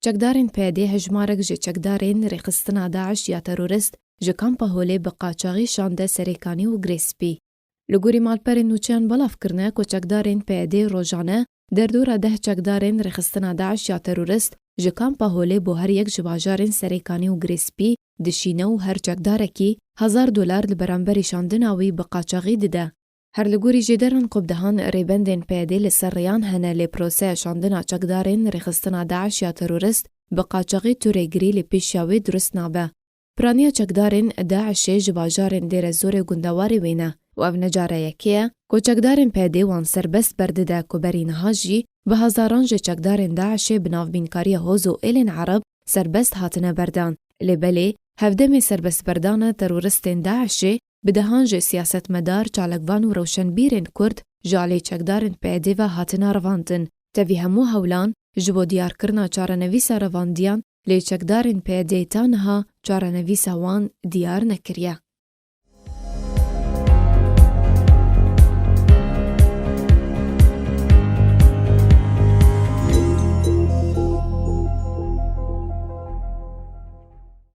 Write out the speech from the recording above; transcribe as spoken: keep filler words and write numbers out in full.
Çekdarên P Y D'ê hejmarek ji çekdarên rêxistina DAIŞ ya terorist ji kampa Holê bi qaçaxî şande Serêkanî û Girê Spî. Li gorî malperên nûçeyan belav kirine ku çekdarên P Y D'ê rojane derdora deh çekdarên rêxistina DAIŞ ya terorist ji kampa Holê bo her yek ji bajarên Serêkanî û Girê Spî dişîne û her çekdarekî hezar dolar li beramberî şandina wî bi qaçaxî dide. Her li gorî jêderan ku bi dehan rêbendên P Y D'ê li ser rêyan hene, lê proseya şandina çekdarên rêxistina DAIŞ ya terorist bi qaçaxî tu rêgirî li pêşiya wê durust nabe. Piraniya çekdarên DAIŞê ji bajarên Dêrezorê gundewarê wê ne û ev ne cara yekê ye ku çekdarên P Y D'ê wan serbest berdide ku berî niha jî bi hezaran ji çekdarên DAIŞê bi navbînkariya hoz û êlên Ereb serbest hatine berdan. Lê belê, hevdemê serbestberdana teroristên DAIŞê bi dehan ji siyasetmedar, çalakvan û rewşenbîrên Kurd ji alî çekdarên P Y D'ê ve hatine revandin. Tevî hemû hewlan ji bo diyarkirina çarenivîsa revandiyan, lê çekdarên P Y D'ê ta niha çarenivîsa wan diyar nekiriye.